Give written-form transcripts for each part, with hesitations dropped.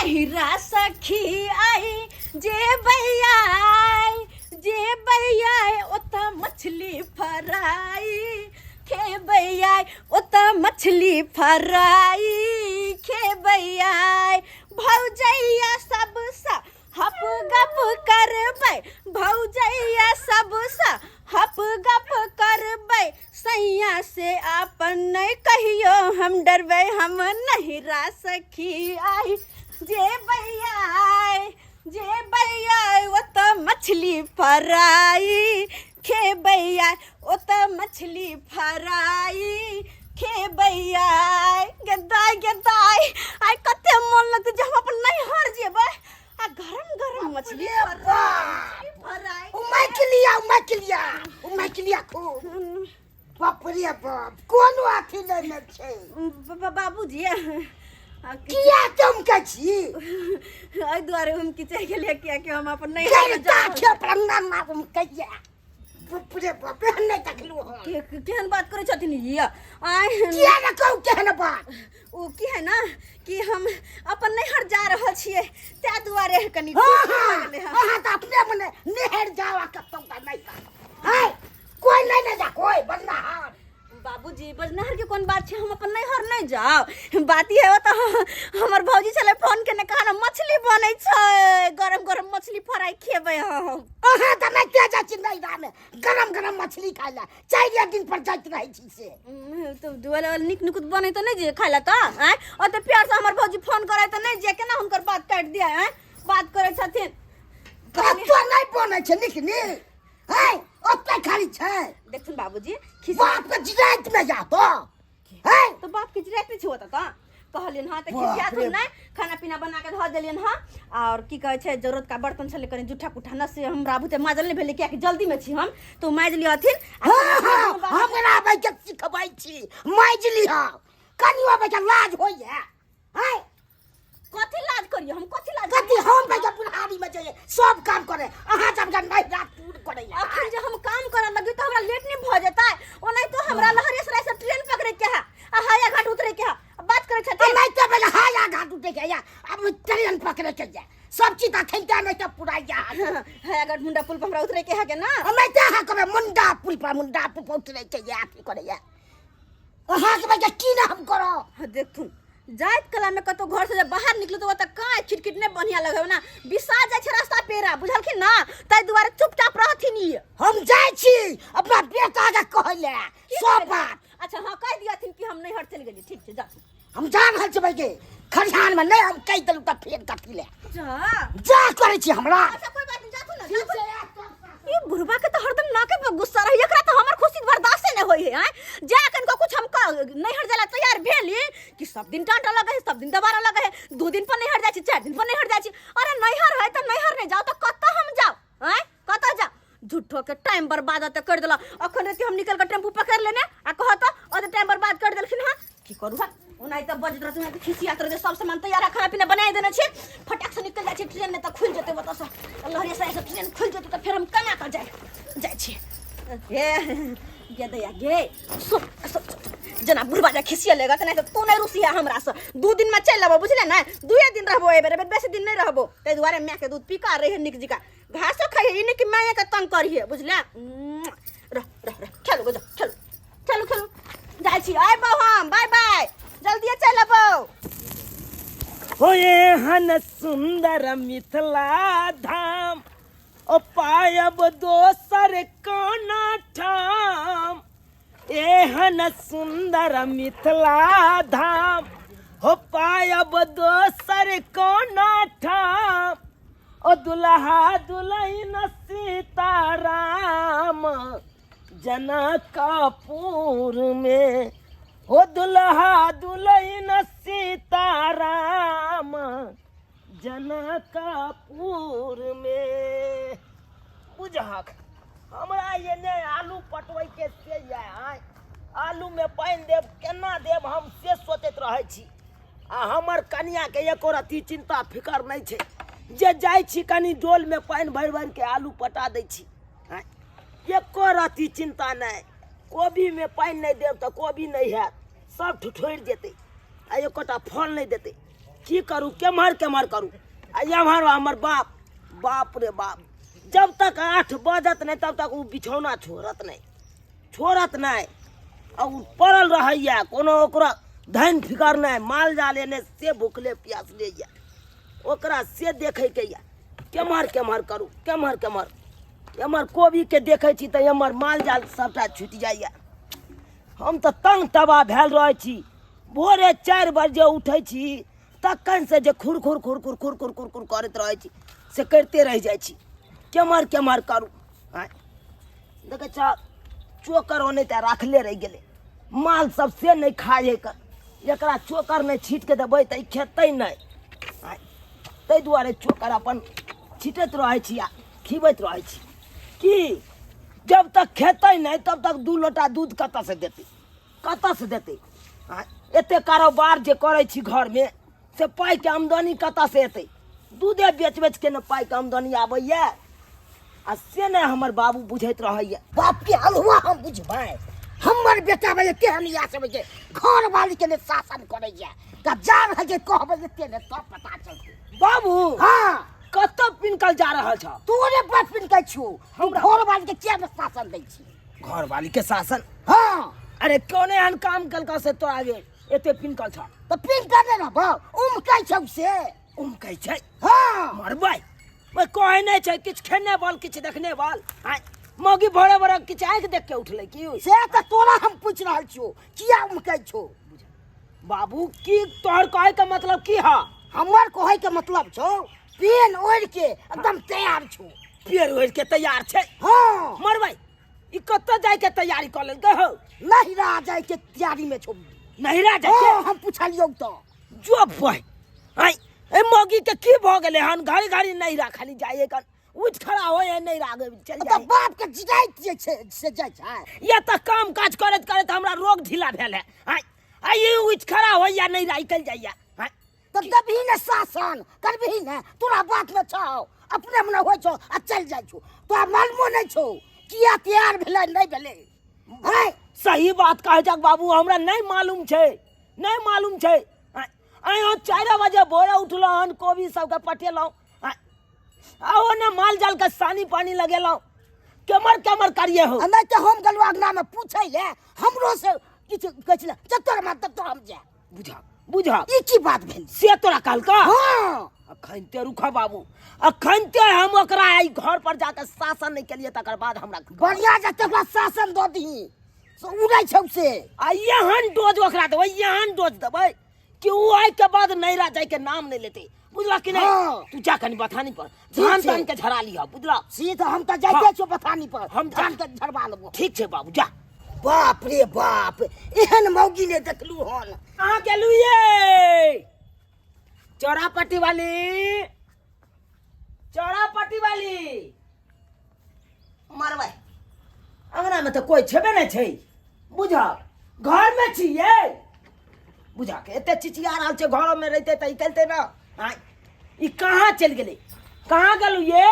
नहिरा सखी आई जे भैया जे भैया ओत मछली फराई खेबै आइ ओत मछली फराई खेबै आइ भौजैया सबसँ हप गप करबै भौजैया सबसँ हप गप करबै सैया से अपन नहि कहियो हम डरबै हम नहिरा सखी आई जे आइ जे आइ ओतऽ मछली फराई खेबै आइ ओतऽ मछली फराई खेबै आइ गेदाइ गेदाइ आइ कते मोन लगतै जे हम अपन नैहर जेबै आ गरम गरम मछली फराई फराई उमैकलिया उमैकलिया उमैकलिया खूब बाप रे बाप कोनो अथी नहि ने छै बाबूजी किया चमकै छी एहि दुआरे हम किचै गेलियै कियाकि हम अपन नहि गेलता खेप रंगा माप कहिया बाप रे बाप एहन नहि देखलहुँ हम केहन बात करै छथिन ई आइ किया ने कहू केहन बात ओ की है ना कि हम अपन नैहर जा रहल छियै ताहि दुआरे कनि हाँ खुशी हाँ भऽ गेलै हँ। अहाँ तऽ अपने मने नहर जाओ आ कतौ तऽ नहि है कोई नहीं ने जा कोई बदनाहार बाबूजी बजनहर के कोन बात छै हम अपन नैहर नहि जाउ बात ई है ओतऽ हमर भौजी छलै फोन केने कहना मछली बनै छै गरम गरम मछली फ्राई खेबै हम अहाँ तऽ नहि तेज छी नैहरा में गरम गरम मछली खाय लए चारि दिन पर जाइत रहै छी से तऽ दुआरे नीक नीक बनै तऽ नहि जे खाय लए तऽ आँय ओते प्यार से हमर भौजी फोन करै तऽ नहि जे केना हुनकर बात काटि दिया आँय बात करै छथिन कतौ नहि बनै छै नीक नीक है ओते खाली छै देखथुन बाबूजी खिस बाप के जिरात में जा तो है तो बाप के जिरात नहि छै ओतऽ तऽ कहलियन हँ तऽ बाप खिसियाथुन रे। नहि खाना पीना बना के धऽ देलियन हँ आओर की कहै छै जरूरत का बर्तन छलै कनि जूठा कुठा न से हमरा बुते माजल नहि भेलै कियाकि जल्दीमे छी हम तऽ ओ माजि लिअथिन आ हाँ हाँ हमरा आबै के सिखबै छी माजि लिह कनियो आबै के लाज होइए है कथी लाज करियो हम कथी लाज कथी हम बैठे बुढ़ारी में जाइए सब काम करे अहाँ जब जब नहीं रात टूट करे अखन जे हम काम करऽ लगी तऽ हमरा लेट नहीं भऽ जेतै ओनाहि तो हमरा लहरियासराय से ट्रेन पकड़े के है आ हाया घाट उतरे के है बात करै छथिन नहीं तो पहले हाया घाट उतरे के या अब ट्रेन पकड़े के जा सब चीज अखन ते नहीं तो पूरा जा हाया घाट मुंडा पुल पर हमरा उतरे के है के ना हम नहीं ते कबे मुंडा पुल पर मुंडा पुल पर उतरे के या अथी करे या अहाँ के बच्चा की ना हम करो हाँ, देखथुन जाइत कला में कतौ घर से जब बाहर निकलू तो ओतऽ काँय खिटखिट नहि बढ़िया लगे ना बिसा जाइ छै रास्ता पेरा बुझलखिन ना ताहि दुआरे चुपचाप रहथिन ई हम जाइ छी अपना बेटा के कहै ले की सब कहै बात अच्छा हाँ कहि दियथिन कि हम नैहर चलि गेली ठीक छै जाथुन हम जा रहल छी भाई खरिहान में नहीं हम कहि देलहुँ तऽ फेर कथी ले जा जा करै छी हमरा अच्छा कोई बात नहीं जाथुन ना जाथुन ई बुढ़वा के तो हरदम नाके पर गुस्सा रही एकरा तो हमर खुशी बर्दाश्त नहीं होई है आँय? जा कन को कुछ हम नैहर जाला तैयार भेली कि सब दिन टांटा लगे है सब दिन दबारा लगे है दू दिन पर नैहर जाइ छी चार दिन पर नैहर जाइ छी अरे नैहर है तो नैहर नहीं जाओ तो कतऽ हम जाओ आँय कतऽ जाओ झूठो के टाइम बर्बाद ओते कर देला अखन रहती हम निकल के टेम्पू पकड़ लेने आ कहत ओते टाइम बर्बाद कर देलखिन हँ की करू हँ ओनाहि तऽ बजैत रहतै ओनाहि तऽ खिसियात रहतै सब सामान तैयार है खाना पीना बनाए देने छी फटाक से निकल जाइ छी ट्रेन नहि तऽ खुलि जेतै ओतऽसँ लहरियासरायसँ ट्रेन खुलि जेतै तऽ फेर हम केना कऽ जाइ जाइ छी हे गे दैया गे सुन सुन सुन। जेना बुढ़बा जे खिसियलेगा तऽ नहि तऽ तू नहि रुसिया हमरासँ दू दिनमे चलि अबो बुझले ने दुए दिन रहबो एहि बेर एहि बेर बेसी दिन नहि रहबो ताहि दुआरे मायके दूध पीका रहे नीक जकाँ घासो खाइए ई नहि कि मायके तंग करिहे बुझले रह रह रह खेलू गो जाओ खेलू खेलू खेलू जाइ छी आबो हम बाय बाय जल्दिए चलि अबो हो एहन सुंदर मिथिला धाम ओ पायब दोसर कोना ठाम एहन सुंदर मिथिला धाम हो पायब दोसर कोना ठाम ओ दुल्हा दुल्हन सीताराम जनकपुर में हो दुल्हा दुल्हन सीताराम जनकपुर में बुझहक हमरा एने आलू पटबैके से यऽ आँय आलूमे पानि देब केना देब हम से सोचैत रहै छी आ हमर कनियाके एको रत्ती चिन्ता फिकर नहि छै जे जाइ छी कनि डोलमे पानि भरि भरिके आलू पटा दै छी आँय एको रत्ती चिन्ता नहि कोबीमे पानि नहि देब तऽ कोबी नहि हैत सब ठुठुरि जेतै आ एकोटा फल नहि देतै की करू केम्हर केम्हर करू आ एम्हर हमर बाप बाप रे बाप जब तक 8 बजत नहि तब तक ओ बिछौना छोड़त नहि छोड़त नहि आ ओ पड़ल रहैए कोनो ओकरा धन फिकर नहि माल जाल एने से भुखले प्यासले यऽ ओकरा से देखैके यऽ केम्हर केम्हर करू केम्हर केम्हर एम्हर कोबीके देखै छी तऽ एम्हर माल जाल सभटा छुटि जाइए हम तऽ तंग तबाह भेल रहै छी भोरे 4 बजे उठै छी तखन से जे खुर खुर खुर खुर खुर खुर खुर खुर करैत रहै छी से करिते रहि जाइ छी केम्हर केम्हर करू आँय देखै छ चोकर ओने तऽ राखले रहि गेलै माल सब से नहि खाइ है एकरा चोकर नहि छीट के देबै तऽ ई खेतै नहि आँय ताहि दुआरे चोकर अपन छीटैत रहै छी आ खिबैत रहै छी की जब तक खेतै नहि तब तक 2 लोटा दूध कतऽसँ देतै कतऽसँ देतै आँय एते कारोबार जे करै छी घरमे से पाइके आमदनी कतऽसँ एतै दूधे बेच बेच के ने पाइके आमदनी आबैए आ से नहि हमर बाबू बुझैत रहैए बाप के हलुआ हम बुझबै हमर बेटा बजे केहन इएह सब जे घर वाली के ने शासन करैया तऽ जा रहल जे कहबै एते ने तब पता चलतै बाबू हाँ कतऽ पिनकल जा रहल छ तोरे बाप पिनकै छौ हम घर वाली के किया ने शासन दै छी घर वाली के शासन हाँ अरे कोने एहन काम कलका से तोरा आगे एते पिनकल छ तऽ पिनकै ने रहबौ उमकै छौ से उमकै छै हाँ मरबै ओइ कहै नहि छै किछु खेने बाल किछु देखने बाल आँय मौगी भोरे भोरे किछु आँखि देख के उठलै की से तऽ तोरा हम पूछि रहल छियौ किया उमकै छौ बाबू की तोहर कहै के मतलब की हा हमर कहै के मतलब छौ पेन ओढ़ि के एकदम तैयार छौ पेड़ ओढ़ि के तैयार छै हाँ मरबै ई कतऽ जाय के तैयारी कऽ लेलकै हौ नहिरा जाय के तैयारी में छौ नहिरा जाय के हाँ, हम पुछलियौ तऽ जो भाई आइ ए मौगी के की भऽ गेलै हन घड़ी घड़ी नहिरा खाली जाइए कर उठ खड़ा होय है नहिरा गे चल तऽ जाए बाप के जिजाइत जे छै से जाइ छै या तऽ काम काज करैत करैत हमरा रोग ढीला भेल है आइ आइ ई उठ खड़ा होय या नहिरा निकल जाइए आइ तऽ देबही ने शासन करबही ने तोरा बात में छौ अपने मने होइ छौ आ चलि जाइ छौ तोरा मालूमो नहि छौ किया तैयार भेलै नहि भेलै हैं सही बात कहै छक बाबू हमरा नहि मालूम छै नहि मालूम छै आइ हम 4 बजे भोरे उठलहुँ हन कोबी सबके पटेलहुँ आ ओने माल जाल के सानी पानी लगेलहुँ केमर केमर करिए हो आ नहि तऽ हम गेलहुँ अङ्गनामे पूछै लए हमरो से किछु कहै छलै जब तोरा मार तब तोरा हम जाय बुझा बुझा ई की बात भेल से तोरा कहलका हाँ अखन ते रुखा बाबू अखन ते हम ओकरा आई घर पर जाके शासन नहीं केलिए तकर बाद हमरा बढ़िया जे तकरा शासन दऽ दही से उड़ै छौ से आ एहन डोज ओकरा देबै एहन डोज देबै कि उ आइ के बाद नैरा जाय के नाम नहीं लेते बुझला कि नहीं हाँ। तू जा कनी बथानी पर ठीक धान छै। तान के झरा लिह बुझला से तऽ हम तऽ जाइते हाँ। छियौ बथानी पर हम धान के झड़बा लेबो ठीक छै बाबू जा बाप रे बाप एहन मौगी ने देखलू हन कहाँ गेलू ये चौरापट्टी वाली चौरापट्टी वाली मरबै अंगना में तऽ कोई छेबे नहि छै बुझ घर में छियै बुझा के एते चिचिया रहल छै घर में रहिते तऽ निकलते ना आँय ई कहाँ चलि गेलै कहाँ गेलू ये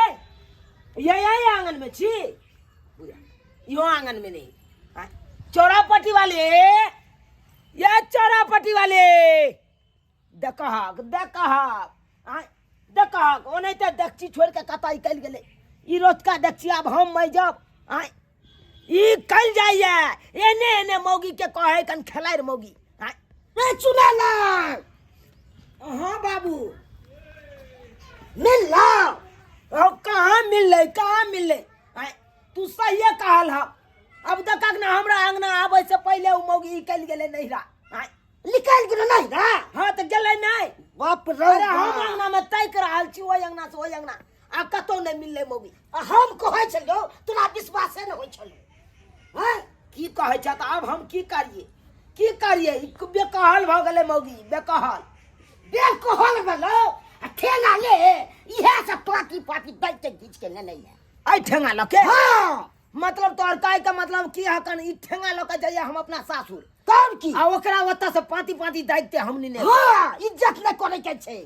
ये यही आंगन में छी बुझा इहो आंगन में नहीं आँय चौरापट्टी वाले ये चौरापट्टी वाले देखहक देखहक आँय देखहक ओनाहिते देखची छोड़ि कऽ कतऽ निकलि गेलै ई रोजका देखची आब हम मरि जाब आँय ई कल जाइए एने एने मौगी के कहै कन खेलाइ मौगी आँय रे चुनेला हाँ बाबू मिलला ओ कहाँ मिललै कहाँ मिललै आँय तू सहिए कहल ह अब देखक ने हमरा अंगना आबै से पहिले ओ मौगी निकलि गेलै नैहरा आँय निकलि गेलो नहीं ना हाँ तऽ गेलै नहि बाप रे अरे हम बाप। अंगना में ताकि रहल छी ओहि अंगना से ओहि अंगना आ कतौ नहि मिललै मौगी आ हम कहै छलियौ तोरा विश्वासे नहि होइ छलौ हैं की कहै छ तऽ आब हम की करियै की करियै ई बेकहल भऽ गेलै मौगी बेकहल बेकहल भेलौ आ ठेंगा ले इएह सब पाकी पाकी दै के घीच के लेने है एहि ठेंगा लऽ के हाँ मतलब तोहर कहै के मतलब की हकन ई ठेंगा लऽ के जाइए हम अपना सासुर तब की आ ओकरा ओतऽ से पाँति पाँति दागिते हम नहीं हाँ इज्जत नहीं करे के छै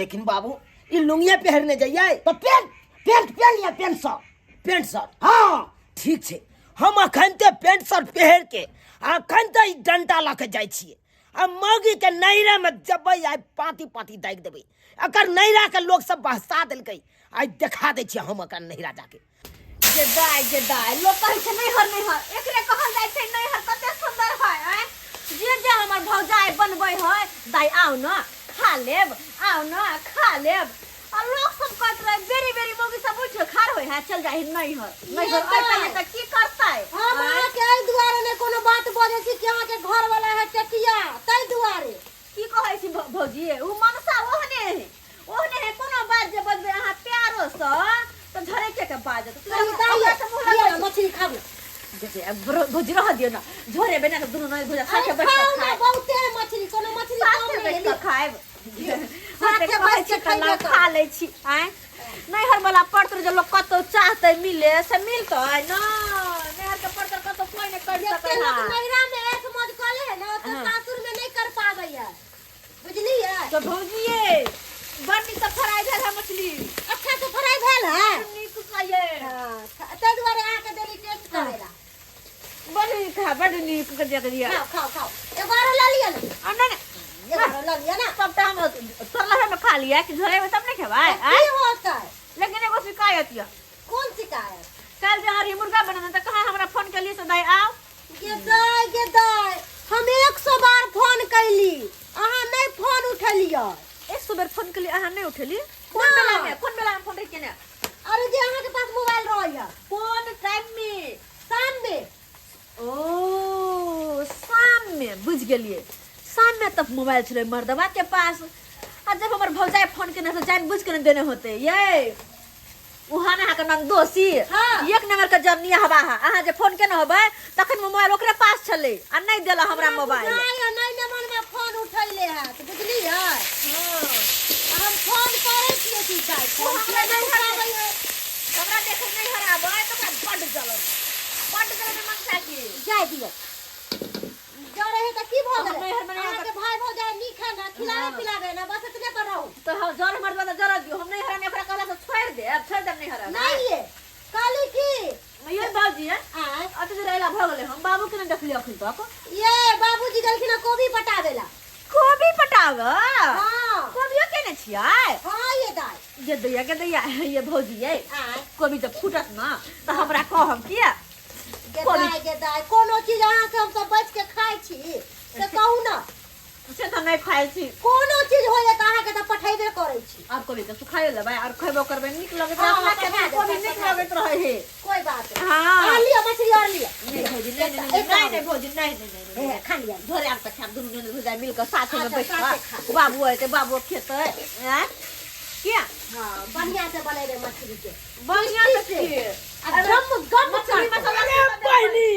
लेकिन बाबू ई लुंगिए पहिरने जाइए तो पेंट पेंट पहन लिया पेंट शर्ट पेंट शर्ट हाँ ठीक छै हम अखन ते पेंट शर्ट पहिर के अखन ते ई डंटा लऽ के जाइ छियै आ मौगी के नैरा में जबै आइ पाँति पाँति दागि देबै। एकर नैरा के लोग सब बहसा देलकै, आइ देखा दै छियै हम एकर नैरा जाके। जे दाय जे दाय लोग कहै छै नैहर नैहर, एकरे कहल जाइ छै नैहर। कते सुंदर है आँय? जे जे हमर भौजाइ बनबै है, दाय आउ न खा लेब, आउ न खा लेब। आ लोग सब कहत रहे बेरी बेरी मौगी सब उठ के खाड़ होय है, चल जाइ नैहर नैहर। ये अइतै दाय। तऽ की करतै? हम आँय? अहाँके एहि दुआरे नहि कोनो बात बजै छी कि अहाँके घर वाला है टेटिया, ताहि दुआरे। की कहै छी भौजी, उ मनसा ओहने है, ओहने है। कोनो बात जे बजबै अहाँ प्यारो सँ तऽ झरके के बाजत। कनी दाइ ओकरा से मुँह लिअ लगबै ने, छी। मछली खाउ ने। जे भौजी रह दियौ ने, झोरे बना कऽ दुनू नहीं भुजा साथे अरे बैठ कऽ खाउ ने, खायब। बहुते है मछली, कोनो मछली कम साथे नहि बैठ है। कऽ खायब। साथे कहै बैठ छी के तऽ लाउ, खैबे खा लै छी। आँय, नैहर वाला पत्र जे लोक कतौ चाहतै मिले से मिलतै? नहि, नैहर के पत्र कतौ कोइ नहि कर जते सकै लोक है। नैहरा में ऐश मौज कऽ ले है ने, ओते हाँ। सासुर में नहि कर पाबै है, बुझलियै? तऽ भौजिये बड़ नीक से फ्राई भेल है मछली। अच्छा से फ्राई भेल है? बड़ नीक से। हाँ, ताहि दुआरे अहाँके देली टेस्ट करै ला। बड़ नीक है, बड़ नीक कर दिया करिया। खाओ खाओ खाओ, एगो आरो लऽ लिअ ने। आ नहीं नहीं, एगो आरो लऽ लिअ ने। सबटा हम तरला में खा लिया कि झोरे में तब नहीं खेबै? तऽ आँय? की होतै? लेकिन एगो शिकायत यऽ। कोन शिकायत? काल्हि जे अहाँ मुर्गा बनेने तऽ कहाँ हमरा फोन केलियै से दाइ आउ? गे दाय, गे दाय, हम 100 बार फोन कैली, अहाँ नहि फोन उठेलियै। 100 बेर फोन केलियै, अहाँ नहि उठेली? कोन बेला में, कोन बेला में फोन रही केने? अरे जे अहाँके पास मोबाइल रहैया। कोन टाइम में? शाम में। ओ शाम में, बुझि गेलियै। शाम में तब मोबाइल छलै मर्दवा के पास, आ जब हमर भौजाई फोन केने से जानि बुझि के नहि देने होतै। ये उहाँ ने अहाँके नंग दोषी। हाँ। एक नंबर के जरनी हवा है। अहाँ जे फोन केने होबै तखन मोबाइल ओकरे पास छलै आ नहि देला हमरा मोबाइल। बुझाइया नहि ने मनमे फोन उठैले हैत, बुझलियै? हम फोन करै छियै की दाइ, फोन हमरा किया नहि नहि उठाबै है? हमरा देखै नहि हराबै तऽ ओकरा बड्ड जलन, बड्ड जलन मनसा की। जाय दियौ, जरै है तऽ की भऽ हम गेलै? नैहर मे नहि अहाँके भाय भौजाइ नीक है ने, खिलाबै हाँ। पिलाबै ने, बस एतने पर रहू। तऽ हम जर हमर तऽ जरऽ दियौ, हम नहि हरामे ओकरा कहला से छोड़ि देब, छोड़ि देब नहि हरामे। नहि ये कहली की ये बाबूजी है? आँय? अते देर अयला भऽ गेलै, हम बाबू के नहि देखलियै अखन तक। ये बाबूजी गेलखिन हँ कोबी पटाबै ला। कोबी पटाबऽ? हाँ। कोबियो केने छियै? हाँ ये दाइ। ये दैया के दैया, ये भौजी ये। आँय? कोबी जब फूटत ना तऽ हमरा कहब किया? गे कोबी। दाइ, गे दाइ, कोनो चीज अहाँ से हमसब बचि के खाइ छी से कहू ने? से तऽ नहि खाइ छी। कोनो चीज होइए तऽ अहाँके तऽ पठेबे करै छी। आब कोबी के सुखाइयो लेबै आओर खेबो करबै, नीक लगैत रहै। हाँ, अपना के पठा देब, कोबी नीक पठा देब। लगैत रहै है। कोई बात नहीं। हाँ। और लिअ मछली, और लिअ। नहीं भौजी, नहीं नहीं नहीं, एकटा नहीं नहीं भौजी, नहीं नहीं नहीं नहीं। हे, खा लिअ। झोरे आब तऽ खायब दुनू ननद भौजाइ मिल कऽ साथे में अच्छा, बैठ साथे कऽ। खा। बाबू अयतै, बाबू खेतै। आँय किया? हाँ, बढ़िया से बनेबे मछली के। बढ़िया से से। की? आ गम गम मछली करतै। मसाला अरे बहिनी,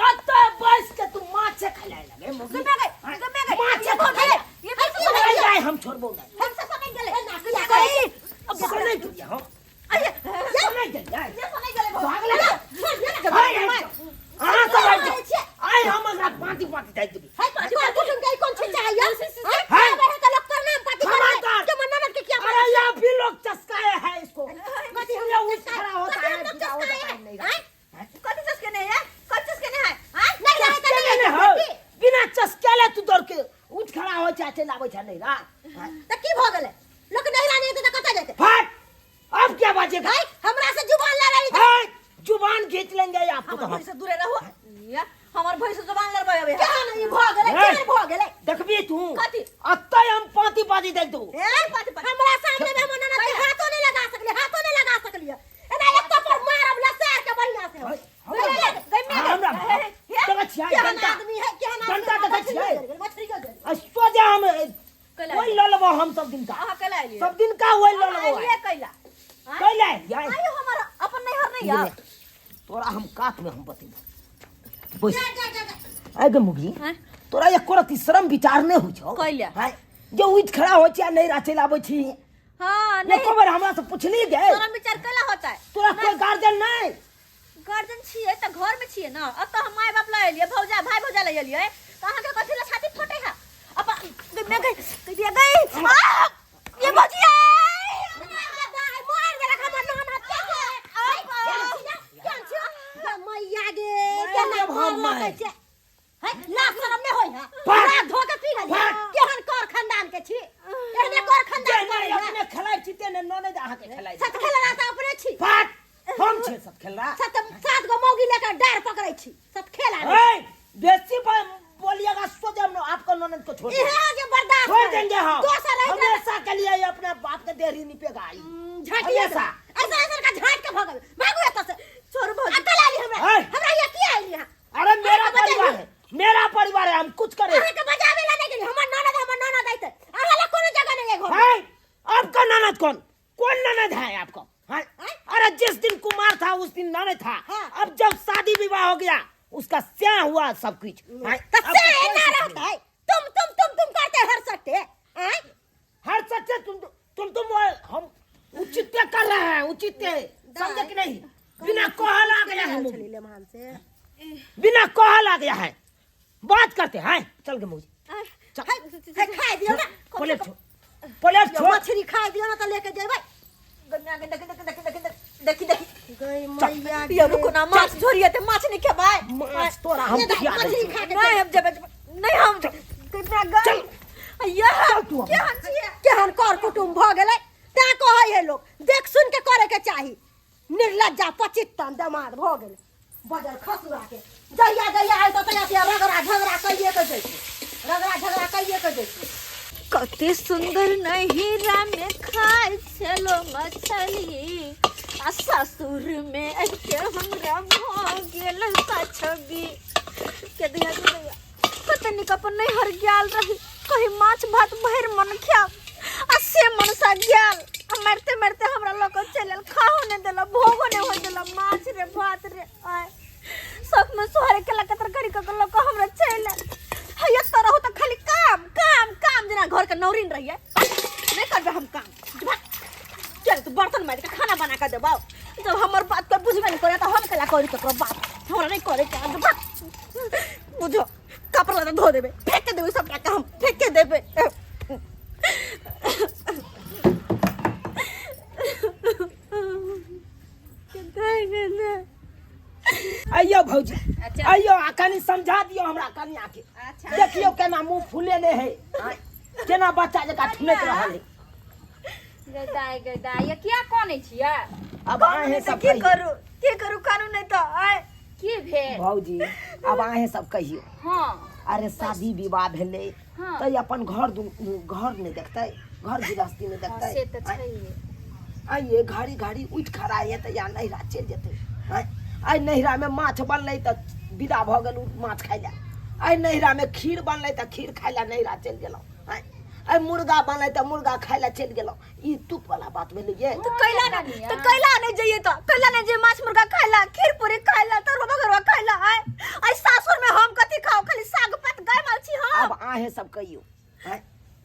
अतऽ बैस के तू माछे खिलाए लगे मौगी। गमे गई, गमे गई। माछे ये भौजी, खिलाए। ये भौजी, अरे जाय, हम छोड़बो नहीं। हम सब नहीं गेले। ए, ना, किया गई। अब सुनै गेलियै हम। अरे, सुनै गेलियै। ये सुनै गेले भौजी। भाग लगे। छोड़ दिअ ने। आइ आइ, अहाँ सब आबि जाउ। आइ हम एकरा पाँति पाँति दागि देबै। है, कोन कुटुम के कोन चीज चाहिए? है? हैं? आबै है तऽ लोक प्रणाम पाती करै है। खबरदार। के मन ननद के किया अरे यहाँ भी लोग चस्काए है इसको। कथी हम इसलिए लोग उठ खड़ा होता कथी है, हम लोग विदा हो चस्काए जाता है है? नहीं। हैं? कथी चस्के नहीं है? कथी चस्के नहीं है? हैं? नहीं रहे तऽ चस्के नहीं नहीं है। हो। बिना चस्के ले तू दौड़ के उठ खड़ा हो चाहे लाबै छै नहीं रा। तऽ की भऽ गेलै? लोक नहिरा नहि हेतै तऽ कतऽ जेतै? फट, अब क्या बाजेगा? है, हमरा से जुबान लड़ाई है, जुबान खींच लेंगे आपको तो हमर हम। भैंस से दूरे रहू। या, हमर भैंस से जुबान लड़बै अबै है। केहन ई भऽ गेलै? है। केहन भऽ गेलै? देखबी तू। कथी? अत्ते हम पाँति पाँति देख दू। हे, हमरा सामने में हमर ननद के हाथो नहि लगा सकलियै, हाथो नहि लगा सकलियै। एना एक थप्पड़ मारब लसार के बढ़िया से। है, हमरा हमरा देखै छियै केहन डंटा। आदमी है, केहन आदमी डंटा है, देखै मछलियो छियै? जरि गेल, मछलियो जरि गेल। आ सोझे हम कैला ओहि लऽ लेबो हम सब दिन का। अहाँ कैला एलियै? सब दिन का ओहि लऽ अहाँ लेबो। एलियै कैला? आँय? कैला एलियै? आइयो हमर अपन नैहर नहि यऽ। तोरा हम कात में हम बतेबो। बैस। जा, जा, जा, जा। आइ गे मुगली, आँय? तोरा एको रत्ती शरम विचार नहि होइ छौ? कैला? आँय? जे उठि खड़ा होइ छी आ नैहरा चलि आबै छी। हाँ, नहीं। एको बेर हमरा से पुछली गे? शरम विचार कैला होता है? तोरा कोई गार्जियन नहि? गार्जियन छियै तऽ घर में छियै ना। एतऽ हम माय बाप लऽ एलियै, भौजा भाय भौजा लऽ एलियै, तऽ अहाँके कथी लए छाती फटै है? अपन गई गई गई गई आह! ये भौजी मार देलक हमर ननद के। ऐ, केहन छी, केहन छी? मैया गे, केना हम मारलकै मारि। छै? है, लाज शरम नहि होइ है? पर। लाज धो के पी अहाँके खेलाइ सत खेलरा तऽ अपने छी। पाट हम छै सत खेलरा। सत सात गो मौगी लेकर डार पकड़ै छी, सत खेला। ए, बेसी बोलिएगा सो जब आपको ननद को छोड़ इहे जे बर्दाश्त छोड़ देंगे हम। दोसर रहित रहे। हमेशा के लिए ये अपने बाप के देहरी निपेगा आई। झाँटिए हमेशा। ऐसा ऐसा का झाँट के भगल भागू एतऽ से। छोड़ भौजी। अकल आली हमरा। ए! हमरा ये की आइली यहाँ? अरे मेरा अहाँके परिवार बजाबे- है, मेरा परिवार है, हम कुछ करें। अहाँके बजाबे ला नहीं गेली। हमर ननद आइते, अहाँ ला कोनो जगह नहीं है घर में। है आपका ननद? कौन कौन ननद है आपका? हाँ? अरे जिस दिन कुमार था उस दिन ननद था। हाँ। अब जब शादी विवाह हो गया उसका स्याह हुआ सब कुछ। हाँ? तो अब से कोई ना कुछ रहता नहीं। है। तुम तुम तुम तुम करते हर सकते हैं। हर सच्चे तुम तुम तुम वो हम उचित कर रहे हैं, उचित समझे कि नहीं? बिना कहल आ गया है मुंह। छली मान से। बिना कहल आ गया है, बात करते हैं। चल के मुझे चल। हे खाए दियो ना। प्लेट छोड़, प्लेट छोड़। मछली खाए दियो ना तो लेके जेबै। गन्ना के देखी देखी देखी देखी देखी देखी। गई मैया। ये रुको ना, माछ झोरिए ते माछ नहीं खेबै। माछ तोरा हम ये देख, खिया दै मछली छी। खा के नहीं हम जेबै, नहीं हम कितना गई चल। ये चल तू अब। केहन छियै? केहन कर कुटुम्ब भऽ गेलै, तैं कहै है लोक देख सुन के करे के चाही। निर्लज्जा पचित्तन दमाद भऽ गेलै बजल खसुआ के। जहिया जहिया आयल तऽ तहिया तहिया रगड़ा झगड़ा कइए के जैतै, रगड़ा झगड़ा कइए के जैतै। कते सुंदर नहिरा में खाय छलो मछली, आ ससुर में आबिके हमरा भऽ गेल छवि के दैया के दैया। कते नीक अपन नैहर गेल रही, कही माछ भात भरि मन खायब, आ से मनसा गेल आ मारिते मारिते हमरा लऽ कऽ चलि आयल, खाहो नहि देलक, भोगो नहि होइ देलक, माछ रे भात रे। आय शौक में सोहरे केला के तरकारी कऽ के लऽ कऽ हमरा चलि आयल। है एतऽ रहू तऽ खाली काम काम काम, जेना घर के नौरिन रहियै। नहि करबै हम काम। भाग। चल तू बर्तन मारि के खाना बना के देबौ। जब हमर बात कोइ बुझबे नहि करे तऽ हम केला करी ककरो बात? हमरा नहि करे के। भाग। बुझो कपड़ा लत्ता धो देबै, फेंक के देबै सबटा के, हम फेंक के देबै। आइयो भौजी। अच्छा। आइयो आ कनी समझा दियो हमरा कनिया के। अच्छा। देखियो केना मुंह फुलेने है, आँय, केना बच्चा जकाँ ठुनैत रहल है। गदाय गदाय, ये किया कानै छियै? अब अहें सब की कहियो। करू, की करू? कानू नहि तऽ आय। की भेल भौजी? अब अहें सब कहियो। हाँ। अरे शादी विवाह भेलै हाँ। तऽ अपन घर घर नहि देखतै, घर गृहस्थी नहि हाँ, देखतै? से तऽ छैहे। आइए घड़ी घड़ी उठि खड़ा हेतै या नैहरा चलि जेतै। आँय, आइ नैहरामे माछ बनलै तऽ विदा भऽ गेलहुँ माछ खाइ लए। आइ नैहरामे खीर बनलै तऽ खीर खाइ लए नैहरा चलि गेलहुँ। आँय, आइ मुर्गा बनलै तऽ मुर्गा खाइ लए चलि गेलहुँ। ई तुक वाला बात भेलै ये? तऽ कैला नहि, तऽ कैला नहि जइए, तऽ कैला नहि जइए माछ मुर्गा खाइ ला, खीर पूरी खाइ ला, तरुआ बघरुआ खाइ ला? आइ आइ सासुर में हम कथी खाओ? खाली साग पात गाय माल छी हम। अब अहें सब कहियो, आँय,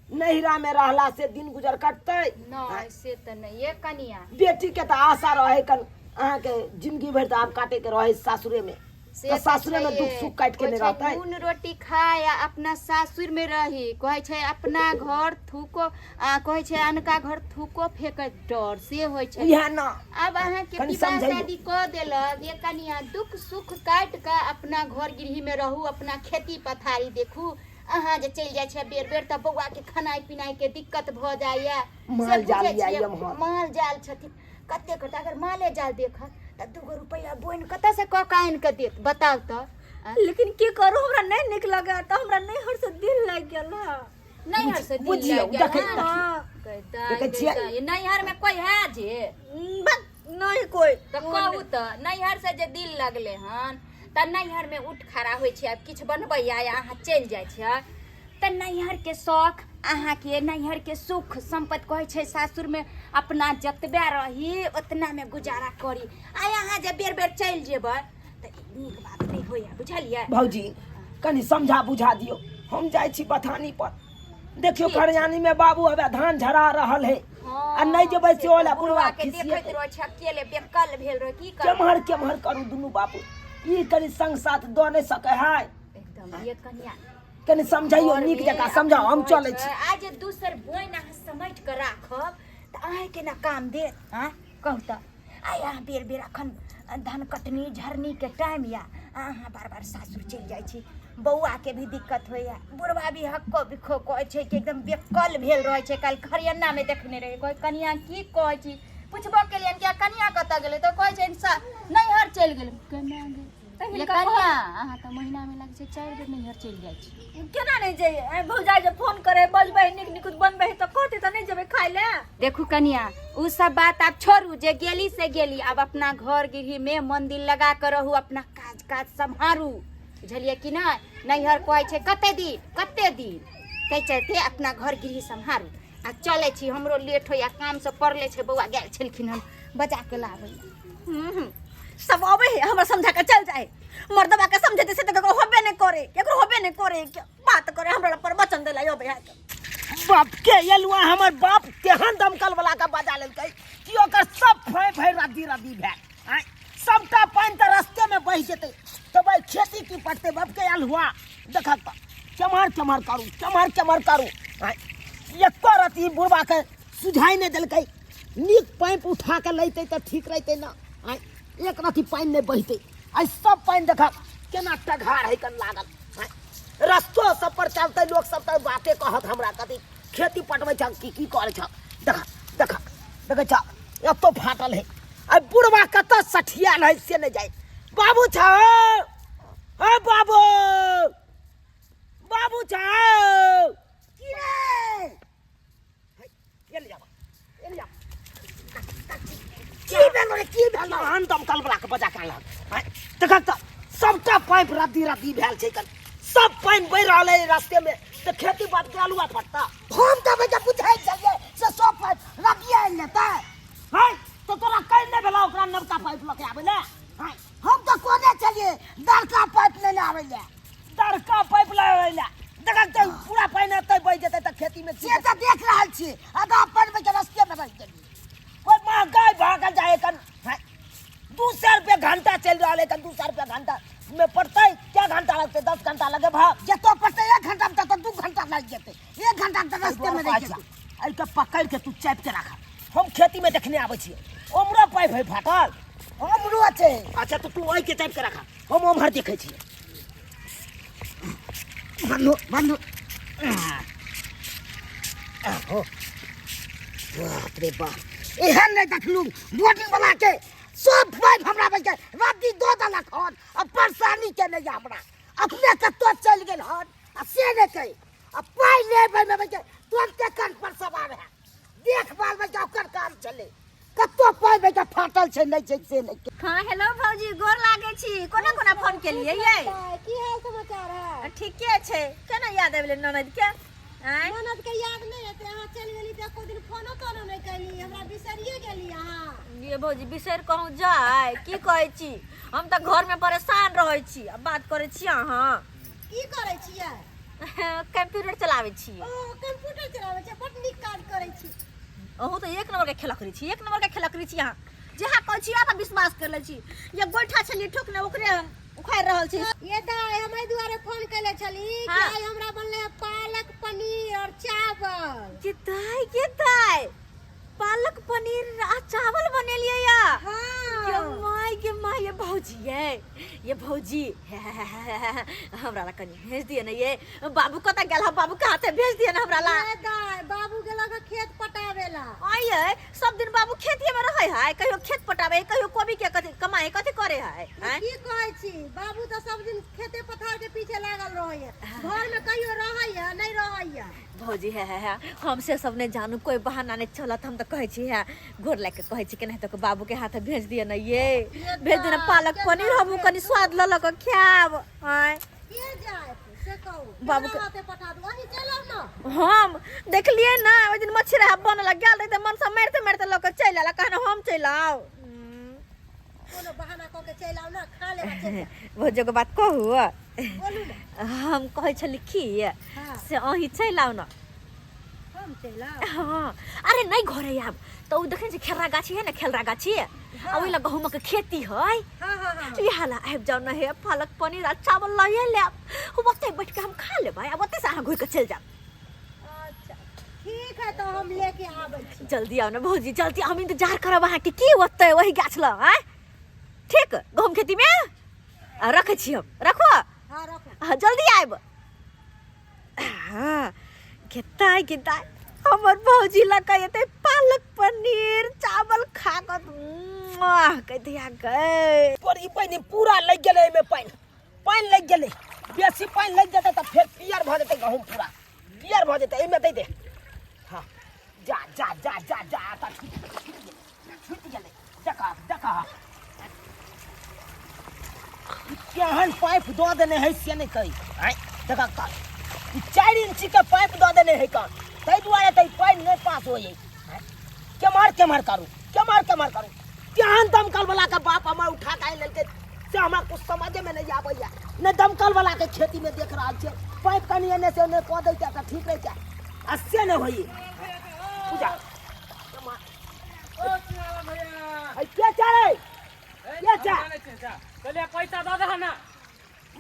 नैहरा में रहला से दिन गुजर कटतै? नहि, से तऽ नहि ये कनिया। बेटी के तऽ आशा रहे कन अहाँके जिंदगी भरि तऽ आब काटे के रहे सासुरे में। से तऽ सासुरे में छैहे। दुख सुख काटि के कहै नहि छै, रहतै? नून रोटी खाय आ अपना सासुर में रही। कहै छै अपना घर थूको आ कहै छै अनका घर थूको फेकैत डर से होइ छै। इएह न। आब अहाँके कनि विवाह समझैयौ। शादी कऽ देलक ये कनिया, दुख सुख काटि कऽ अपना घर गृह में रहू, अपना खेती पथारी देखू। अहाँ जे चलि जाइ छियै बेर बेर तऽ बौआके खेनाइ पिनाइके दिक्कत भऽ जाइए से। माल जाल बुझै यऽ छियै, एम्हर। माल जाल छथिन, कते करतै? अगर माले जाल देखत तऽ 2 गो रुपैआ बोनि कतऽसँ कऽ कऽ आनि कऽ देत, बताउ तऽ? आँय? लेकिन की करू, हमरा नहि नीक लगे तऽ हमरा नैहर से दिल लागि गेल है। नैहर से दिल बुझियौ, लागि गेल, देखै- हँ? हाँ। गै देखै छियै? गै, नैहर में कोइ है जे? बस नहीं कोई। तऽ कहू तऽ नैहर से जे दिल लगलै हन तऽ नैहर में उठ खड़ा होइ छै, आब किछु बनबैया या अहाँ चलि जाइ छियै तऽ नैहर के शौख अहाँके नैहर के सुख सम्पत्ति। कहै छै सासुर में अपना जतबे रही ओतना में गुजारा करी, आ अहाँ जे बेर बेर चलि जेबै तऽ ई नीक बात नहि होइया, बुझलियै? भौजी, कनि समझा बुझा दियौ। हम जाइ छी बथानी पर, देखियौ। ठीक छै। खरियानी में बाबू हवे धान झरा रहल है आ नहि जेबै से ओला से बुढ़वा के खिसिएतै। देखैत रहै छै अकेले बेकल भेल रहै, की करबै? केम्हर केम्हर करू दुनू बाबू, ई कनि संग साथ दऽ नहि सकै है। एकदम ये कनिया। कनि समझैयौ, नीक जकाँ समझाउ, हम चलै छी। आ जे दोसर बोइन अहाँ समटि कऽ राखब तऽ अहाँके ना काम देत? आँय, कहू तऽ। आइ अहाँ बेर बेर अखन धान कटनी झरनीके टाइम यऽ, अहाँ बार बार सासुर चलि जाइ छी, बौआके भी दिक्कत होइए, बुढ़बा भी हक्को बिक्को कहै छै कि एकदम बेकल भेल रहै छै। काल्हि खरियन्नामे देखने रहियै, कहै कनिया की कहै छी, पुछबो केलियनि कि कनिया कतऽ गेलै तऽ कहै छै नैहर चलि गेलै। केना गेल? तऽ ये हिनका कनिया, अहाँ तऽ महीनामे लागै छै 4 बेर नैहर चलि जाइ छी। केना नहि जइयै? आँय, भौजाइ जे फोन करे बजबै, नीक निकुत बनबै तऽ कहतै तऽ नहि जेबै खाय लए? देखू कनिया, उ सब बात आब छोड़ू, जे गेली से गेली। आब अपना घर गृह में मन दिल लगा कर रहू, अपना काज काज सम्हारू, बुझलियै कि नहि? नैहर कहै छै कते दिन कते दिन, ताहि चलते अपना घर गृह सम्हारू। आ चलै छी, हमरो लेट होइया, काम सब पड़ले छै, बौआ गेल छलखिन हन बजा के लाबै। हम्म, सब अबै है हमरा समझा के चल जाए। मर्दबा के समझेते से तऽ ककरो होबे नहि करे, केकरो होबे नहि करे। बात करे हमरा पर वचन देला अबै है। बाप के एलुआ, हमर बाप तेहन दमकल वाला के बजा लेलकै कि ओकर सब फै फै रद्दी रद्दी भेल। आँय, सबटा पानि तऽ रस्ते में बहि जेतै तऽ भाई खेती की पड़तै? बाप के अलुआ देखक तऽ केम्हर केम्हर करू, केम्हर केम्हर करू। आँय, एको रत्ती बुढ़बा के सुझाइ नहि देलकै। नीक पाइप उठा के लैतै तऽ ठीक रहितै ने। आँय, एक रत्ती पानि नहि बहितै। आइ सब पानि देखक केना टघार है कन लागल। आँय, रस्तो सब पर चलतै लोक सब तऽ बाते कहत हमरा, कथी खेती पटबै छह की की करै छह? देख देख, देखै छह एतो फाटल है। आइ बुढ़बा कतऽ सठियाल है से नहि जाय। बाबू छौ? हे बाबू, बाबू छौ? की रे? एने जाबा, एने जा। की भेलो रे, की भेलो? आन दमकल वाला के बजा के अनलक। आँय, देखक तऽ सबटा पाइप रद्दी रद्दी भेल छै कन, सब पानि बहि रहल है रास्ते में, तऽ खेती बात के आलुआ पड़ता। हम तऽ बेटा बुझै छलियै से सब पाइप रद्दिए आनि लेतै। है तऽ तोरा कहि नहि भेलौ ओकरा नवका पाइप लऽ के आबै ले? है हम तऽ कोने छलियै दरका पाइप लेने आबै ले। दरका पाइप लऽ ले, देखक तऽ पूरा पानि एतै बहि जेतै तऽ खेती में से तऽ देख रहल छी, आधा पानि के रस्ते में बहि गेली। कोई महंगाई भागल जाए कन। है 200 रुपये घंटा चलि रहल है कन, 200 रुपये घंटा में पड़तै? क्या घंटा लगतै? 10 घंटा लगे भाग जतो पड़तै 1 घंटा में ततो 2 घंटा लागि जेतै, 1 घंटा के रस्ते में रहि जेतै। एहिके पकड़ि के तू चापि के राख, हम खेती में देखने आबै छियै। ओमरो पाइप है फाटल? हमरो छै। अच्छा तऽ तू एहिके चापि के राख, हम ओम्हर देखै छियै। बंधु बंधु, आहो बाप रे बाप, एहन नहि देखलू बोर्डिंग वाला के सब पाइप हमरा बचि रद्दी दऽ देलक हन। आ परेशानी के नहि हमरा अपने कतौ चलि गेल हन आ से नहि कहि, आ पाइ लेबै मे बचि तुरन्ते कान पर सवार है। देखभाल बचि ओकर काम छलै, कतौ पाइ बचि फाटल छै नहि छै से नहि। हाँ हेलो भौजी, गोर लागे छी। कोना कोना फोन केलियै यै? की हाल समाचार है? ठीके छै। केना याद आबि गेलै ननद के? आँय, ननद के याद नहि हेतै? अहाँ चलि गेली तऽ एको दिन फोनो तोनो नहि कैली, हमरा बिसरिए गेली अहाँ। ये भौजी, बिसरि कहूँ जाय? की कहै छी, हम तऽ घरमे परेशान रहै छी आ बात करै छी अहाँ। की करै छियै? कंप्यूटर चलाबै छी। ओ कंप्यूटर चलाबै छियै, बड नीक काज करै छी। अहूँ तऽ एक नंबर के खेला करै छी, एक नंबर के खेला करै छी अहाँ। जहाँ कहै छी अहाँ विश्वास कर लै छी। ये गोइठा छलियै ठोकने, ओकरे हम उखाड़ि रहल छी। ये दाइ, हम एहि दुआरे फोन केले छली कि आइ हमरा बनले है पालक पनीर और चावल। के दाइ, के दाइ, पालक पनीर आ चावल बनेलियै या? हाँ। के माय, के माय, ये भौजी, ये भौजी, हमरा ला कनी भेज दिए ने। ये बाबू कतऽ गेल? बाबू के हाथे भेज दिए ने हमरा ला। ये दाइ, बाबू गेलक हँ खेत पटाबे ला। आइए सब दिन बाबू खेतिए में रहै है, कहियो खेत पटाबे है, कहियो कोबी के कथी कमाए, कथी करे है? आँय? की कहै छी, बाबू तऽ सब दिन खेते पथार के पीछे लागल रहै है, घर में कहियो रहै है नहि रहै है। भौजी है, है है हम से सब नहीं जानू, कोई बहाना नहीं चलत। हम तो कहै छी है, गोर लाग के कहै छी, केनाहितो के बाबू के हाथ भेज दिए ने, ये भेज दिए ने पालक पनीर, हमहूँ कनी स्वाद लऽ लऽ कऽ खायब। आँय, के जायत से कहू? बाबू बाबू के- हाथे पठा दू, अहीं चलब ने। हम देखलिए ना ओहि दिन मच्छी रहा बनल गेल रही तऽ मनसा मारिते मारिते लऽ कऽ चलि आयल, कहने हम चलि आउ। कोनो बहाना कऽ के चलि आउ ने, खा लेब आ चलि जायब। भौजो के बात कहू? बोलू ने। हम कहै छली की से अहीं चलि आउ ने। हम चलि आउ? हाँ, अरे नहीं घरे आब तऽ ओ देखै छै खेलरा गाछी है ने, खेलरा गाछी, आ ओहि लग गहूमक खेती है। हाँ हाँ हाँ इएह ला आबि जाउ ने हे, पालक पनीर आ चावल लए लेब, ओतै बैठ के हम खा लेबै आ ओतै से अहाँ घुरि कऽ चलि जायब। अच्छा ठीक है, तऽ हम लेके आबै छी। जल्दी आउ ने भौजी, जल्दी, हम इंतजार करब अहाँके की ओतै वही गाछ लग। आँय ठीक, गहूम खेतीमे आ रखै छी हम, रखो। हाँ रखो। हाँ जल्दी आयब। हाँ गेताय गेताय, हमर भौजी लऽ कऽ एतै पालक पनीर चावल खा। आह कह दिया गए। पर ई पानि पूरा लागि गेलै, एहिमे पानि पानि लागि गेलै। बेसी पानि लागि जेतै तऽ फेर पियर भऽ जेतै गहूँम, पूरा पियर भऽ जेतै। एहिमे दै दे। हँ, जा जा जा जा जा, तऽ छुटि गेलै, छुटि गेलै। देखा देखा, केहन पाइप दऽ देने है से नहि कही। आँय, देखा तऽ ई 4 इंची के पाइप दऽ देने है कन, ताहि दुआरे तऽ ई पानि नहि पास होइ है। केम्हर केम्हर करू, केम्हर केम्हर करू? केहन दमकल वाला के बाप हमर उठा के आनि लेलकै से हमरा कुछ समझे में नहीं आबैया। नहि दमकल वाला के खेती में देख रहल छियै, पाइप कनि एने से ओने कऽ दैते तऽ ठीक रहिते, आ से नहि होइए। पूजा के छै? के छै? कहलियै पैसा दऽ दह ना।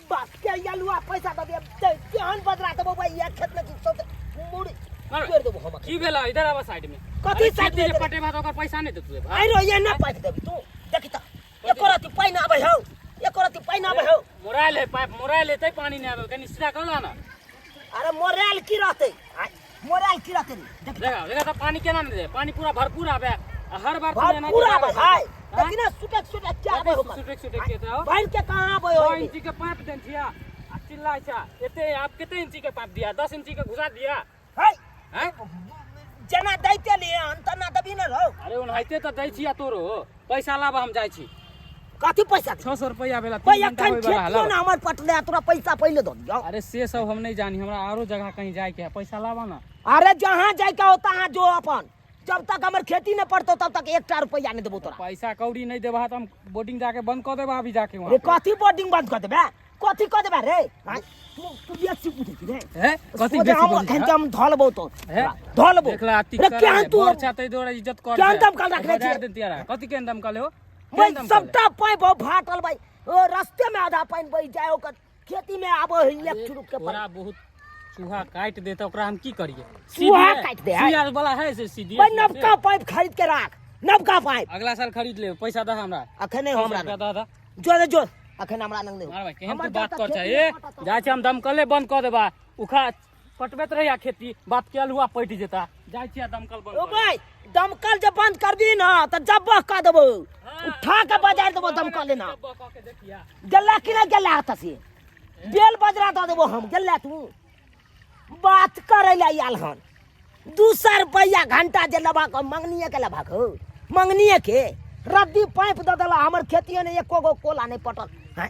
बाप के यलुआ, पैसा दऽ दे। केहन बजरा देबो भाई एक खेत में कि सौंसे मुड़ी तोड़ि देबो हम। की भेला? इधर आबऽ साइड में। कथी साइड में? जे पटेबा तऽ ओकर पैसा नहि देतू। भाई रो, ये ना पाइप देबी तू। देखी तऽ एको रति पानि आबै हौ, एको रति पानि आबै हौ। मोरायल है पाइप, मोरायल है तै पानी नहि आबै। कनि सीधा कर ना। अरे मोरायल की रहतै? मोरायल की रहतै? देख देखा देखा तऽ पानी केना नहि दे? पानी पूरा भरपूर आबै हर बार। भरपूर आबै है, देखी ना, सुटक सुटक के आबै हो। सुटक सुटक के तऽ भर के कहाँ आबै हो? 6 इंची के पाइप देन छिया आ चिल्लाइ छा एते। आप कते इंची के पाइप दिया? 10 इंची के घुसा दिया है? हैं, जेना दैते लिए हन तना देबी न रहो। अरे ओनाहिते तऽ दै छिया तोरो। पैसा लाब, हम जाइ छी। कथी पैसा? 600 रुपया भेला। भाई अखन खेतियो ना हमर पटले, तोरा पैसा पहिले दऽ दियौ। अरे से सब हम नहीं जानी, हमरा आरो जगह कहीं जाए के है, पैसा लाबा ना। अरे जहाँ जाए के हो तहाँ जो अपन, जब तक हमर खेती न पड़तो तब तक एकटा रुपया नहीं देबो तोरा। पैसा कौड़ी नहीं देबा तऽ हम बोर्डिंग जाके बंद कऽ देबा अभी जाके वहाँ रे। कथी बोर्डिंग बंद कऽ देबे? कथी कऽ देबे रे? तू तू बेसी बुझै छी रे। हे, कथी सोझे बेसी हम बजै अखन छी? के हम धऽ लेबौ तो हे? धऽ लेबौ। देखला अति रे केहन तू बड़ छा तै दुआरे इज्जत कर। केहन दमकल रखने छियै? देतिया कथी? केहन दमकल हो? भाई सबटा पाइप हो फाटल भाई, ओ रास्ते में आधा पानि बहि जाय, ओकर खेती में आबो है एक चुरुक के पानि। तोरा बहुत चूहा काटि देत, ओकरा हम की करिए? चूहा काटि दे है? सुइया वाला है से सीधे। भाई नबका पाइप खरीद के राख, नबका पाइप। अगला साल खरीद ले। पैसा दह हमरा। अखन नहीं हमरा रुपया दह दह। जो दे जो, अखन हमरा नंग नहीं। मार भाई, केहन हमर तू बात जब तक कर छै? खेती ए नहि पटत। जाइ छै, हम दमकले बंद कऽ देबा। उखा पटबैत रहिया खेती, बाप के अल्हुआ पटि जेता। जाइ छियै दमकल बंद ओ कऽ। भाई दमकल जब बंद करबी ना तऽ जब्बह कऽ देबो, उठा के बजार देबो दमकल ना। जब्बह कऽ के देखिया। गेला कि नहीं गेला? हत से बेल बजरा दऽ देबो हम। गेला तू बात करे ला आयल हन? 200 रुपया घंटा जे लेबाक हो, मंगनिए के लेबाक हो, मंगनिए के। रद्दी पाइप दऽ देला, हमर खेतिए ने एको गो कोला नहि पटल हैं,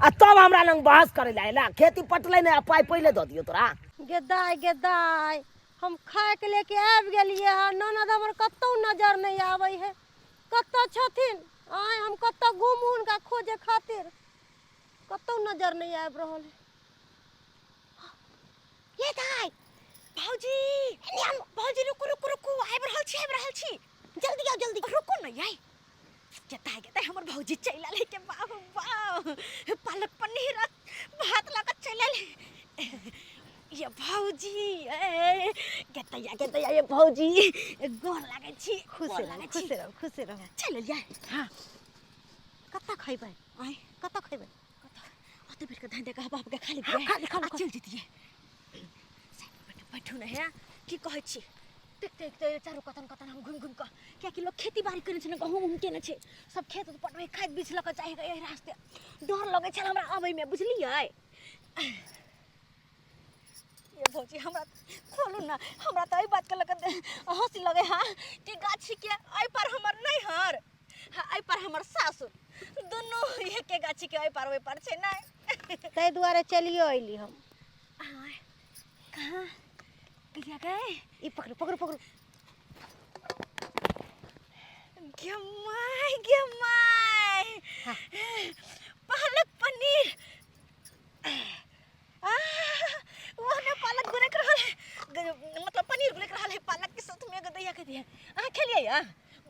आ तब हमरा लग बहस करे ला अयला। खेती पटलै नहि आ पाइ पहिले दऽ दियौ तोरा। गे दाय, गे दाय, हम खायके लेके आबि गेलियै हँ। ननद हमर कतहु नजर नहि आबै है, कतऽ छथिन? आँय, हम कतऽ घूमू हुनका खोजे खातिर? कतहु नजर नहि आबि रहल है। ये दाय, भौजी, एने आउ। भौजी, रुकू रुकू रुकू, आबि रहल छी, आबि रहल छी, जल्दी आउ, जल्दी रुकू ने। याई गेताय गेताय, हमर भौजी चलि आयल है के। बाह बाह, पालक पनीर आ भात लऽ कऽ चलि आयल है। ये भौजी, ए गेतैया गेतैया, ये भौजी, गोर लागै छी। खुश गोर रहू। लागै छी। खुश रहू, खुश रहू। चलि एलियै। हँ, कतऽ खयबै? आँय, कतऽ खयबै? ओते बैठ कऽ धान दे कऽ बाप के खाली। हाँ, खा ले, खा ले, आ खा ले। चलि जैतियै। बैठू बैठू ने। हे, की कहै छी? देख देख देख, चारू कतन कतन हम घुमि घुमि कऽ, कियाकि लोक खेती बाड़ी केने छै ने, गहूँम उहूम केने छै सब खेत उत पटबै, खाद बीछ लऽ कऽ जाइ एहि रास्ते। डर लगै छल हमरा अबैमे, बुझलियै? ये भौजी, हमरा खोलू ने। हमरा तऽ एहि बातके लऽ कऽ हँसी लगै हँ कि गाछीके एहि पर हमर नैहर, हाँ, एहि पर हमर सासुर, दुनू एके गाछीके एहि पार ओहि पार छै ने। ताहि दुआरे चलियो अयली हम। आय, कहाँ कहिया गए? ई पकड़ू, पकड़ू, पकड़ू। गे my, गे my, पालक पनीर। आह, ओहने पालक गुनक रहल है, मतलब पनीर गुनक रहल है पालक के साथ में। दैया के दिया, अहाँ खेलिए या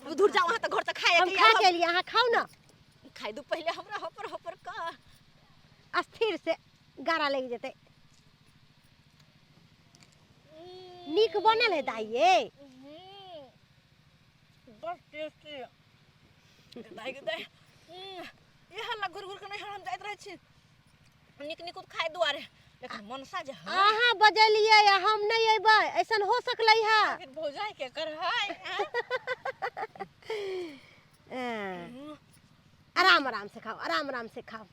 दूर जाओ, अहाँ तऽ घर से खाए हम के खा आयल। के एलियै, अहाँ खाउ ने। खाइ दू पहिले हमरा हपर हपर का। स्थिर से, गारा लागि जेतै। नीक बनल है दाइ ये? बड़ टेस्टी दाइ। गे दाइ, इएह ला घुर घुर के नहीं हम जाइत रहै छी नीक नीक खाइ दुआरे, लेकिन मनसा जे है। अहाँ बजलियै आ हम नहि अयबै, ऐसन हो सकलै है? फिर भौजाई के कर है। आराम आराम से खाओ, आराम आराम से खाओ।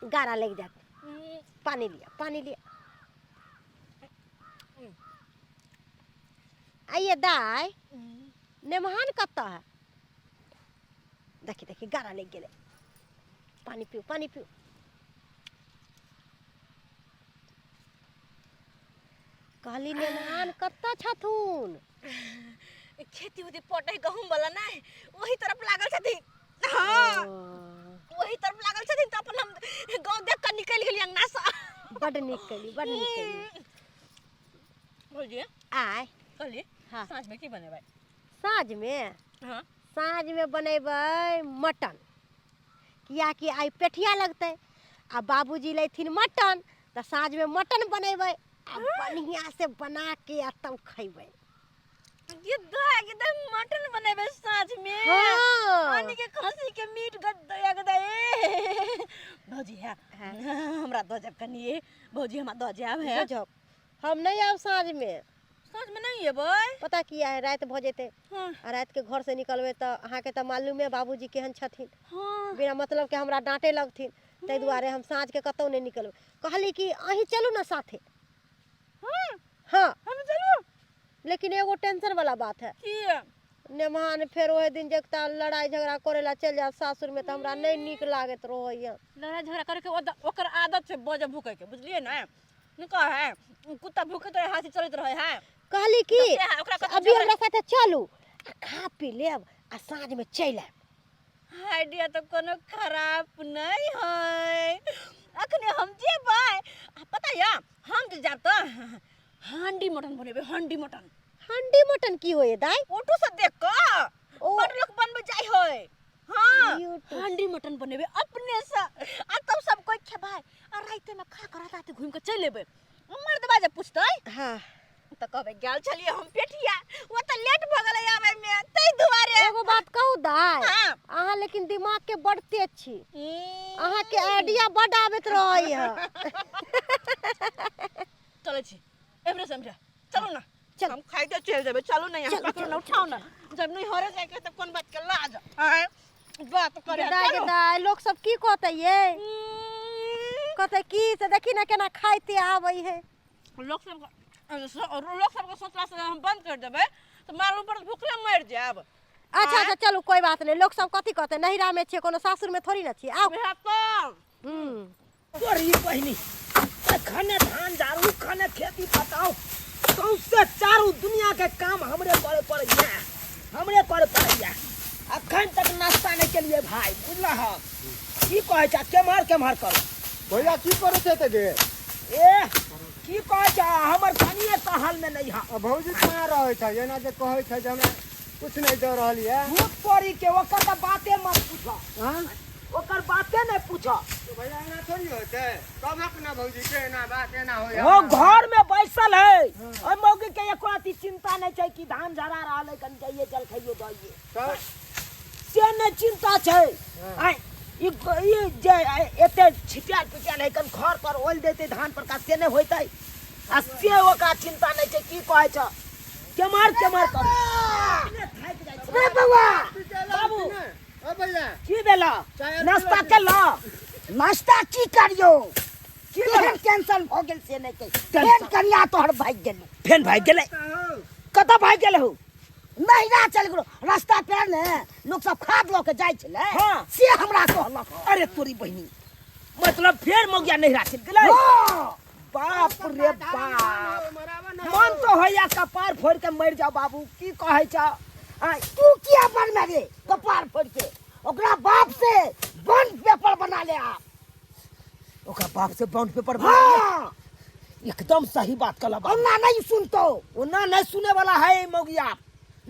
गारा लग जात। पानी लिया, पानी लिया। आइए दाई, नेमहान कतऽ है? देखी देखी गारा लग गेलै। पानी पिउ, पानी पिउ। कहली नेमहान कतऽ छथुन? खेती उती पटै गहूम वाला नहि, ओही तरफ लागल छथिन। हाँ, ओही तरफ लागल छथिन तऽ अपन हम गाँव देख कऽ निकलि गेलियै अंगना सँ। बड नीक केली, बड नीक केली। भौजी आय। कहली हाँ। साँझ में की बनेबै? साँझ में? हाँ। साँझ में बनेबै मटन, कियाकि आइ पेठिया लगतै आ बाबूजी लैथिन मटन, तऽ साँझ में मटन बनेबै आ बढ़िया से बना के आ तब खैबै। गिद्दा गिद्दा मटन बनेबै साँझ में? हाँ। आनी के खसी के मीट गद्दा गद्दा। ए भौजी है, हमरा दऽ जाब कनिए। भौजी हमरा दऽ जाब है। बुझब हम नहीं आब साँझ में। साँझ में नहीं एबै? पता किया है, राति भऽ जेतै। हाँ। आ राति के घर से निकलबै तऽ अहाँके तऽ मालूमे बाबूजी केहन छथिन। हाँ। बिना मतलब के हमरा डाँटे लगथिन, ताहि दुआरे हम साँझ के कतहु नहि निकलबै। कहली कि अहीं चलू ने साथे। हाँ। हाँ। हम चलू, लेकिन एगो टेंशन वाला बात है। की? नेमान फेर ओहि दिन जगता लड़ाई झगड़ा करे ला चलि जायत सासुर में तऽ हमरा नहि नीक लागैत रहैया। लड़ाई झगड़ा करे के ओकर आदत छै, बजे भूके के, बुझलियै ने? नहि कहै है कुत्ता भूकैत रहे, हाथी चलैत रहे है। कहली कि तऽ से है, ओकरा कतौ अभी झगड़ा- हमरा साथे चलू आ खा पी लेब आ साँझ में चलि आयब। आइडिया तऽ कोनो खराब नहीं है। अखने हम जेबै आ पता या हम जे जायब तऽ हांडी मटन बनेबै, हांडी मटन। हांडी मटन की होइए दाई? ऑटो से देख कऽ ओ। बड़ लोक बनबै जाइ है। हाँ, यूट्यूब। हांडी मटन बनेबै अपने से आ तब सब कोई खेबै आ राति में खा कऽ रात रात घूमि कऽ चलि एबै। मर्दबा जे पूछतै हाँ। तऽ कहबै गेल छलियै हम पेठिया, ओ तऽ लेट भऽ गेलै आबै में, ताहि दुआरे। एगो बात कहू दाई? हाँ। अहाँ लेकिन दिमाग के बड तेज छी, अहाँ के आइडिया बड आबैत रहैया। चलै छी एमरे से एमरे, चलू ना। चल। हम खाइते चलि जेबै, चलू ना, यहाँ चलू, पकड़ू ना, चलू, उठाउ ना। जब नहीं हरे जाके तब कोन बात के लाज? आँय, बात करे दाई के चलू। दाई, लोग सब की कहतै ये? कहतै की से देखी ना केना खाइते आबै है। लोक सब लोक सबके सोचला से हम बंद कर देबै तऽ मालूम पड़त भूखले मरि जायब। अच्छा अच्छा चलू, कोई बात नहीं। लोग सब कथी कहतै? नैहरा में छियै, कोनो सासुर में थोड़ी ना छियै। आउ। वएह तऽ। हम्म। तोरी बहिनी, खने धान झाड़ू, खने खेती पटाओ, सौंसे चारू दुनिया के काम हमरे करे पड़ैया, हमरे करे पड़ैया। अखन तक नाश्ता नहीं केलिए भाई, बुझला ह? की कहै छ केम्हर केम्हर करू? भैया की करै छै तऽ गे? ए की कहै छ, हमर कनिए कहल में नहीं ह। आ भौजी कहाँ रहै छै? एना जे कहै छै जे हमरा कुछ नहीं दऽ रहल ये। भूत पड़ी के ओकर तऽ बाते मत पूछ। हाँ? ओकर बाते नहीं पूछ। तो भैया एना थोड़ी होतै, कहबक ना भौजी के एना बात एना होय। वो घर में बैसल है, ओइ मौगी के एको रत्ती चिंता नहीं छै कि धान झरा रहल है, कनि जाइए जल खाइयो दइए। तब? से नहीं चिंता छै। आइ ई जे एते छिटियाल पिटियाल है, कनि घर पर ओल देते धान पर का से नहीं होइतै, आ से ओकरा चिंता नहीं छै। की कहै छ केम्हर केम्हर करू? रे बौआ बाबू, ओ भैया की भेला? चाय नाश्ता पीलऽ? केला? नाश्ता की करियो, की केहन भेला? टेंशन भऽ गेल से नहि कहि। टेंशन। फेर कनिया तोहर भागि गेलौ। फेन भागि गेलै? कतऽ भागि गेलै हौ? नहिरा चलि गेलौ। रास्ता पर ने लोक सब खाद लऽ के जाइ छलै, हाँ। से हमरा कहलक। अरे तोरी बहिनी, मतलब फेर मौगिया नहिरा चलि गेलै? हाँ। बाप रे बाप, मन तो होइया कपार फोड़ि के मरि जाओ बाबू। की कहै छ? आय, तू किया बनमे रे कपार फोड़ि के? ओकरा बाप से बॉन्ड पेपर बना ले आप। ओकरा बाप से बॉन्ड पेपर बना ले? हाँ। एकदम सही बात कहला बाबू। ओना नहीं सुनतो। ओना नहीं सुने वाला है मौगिया,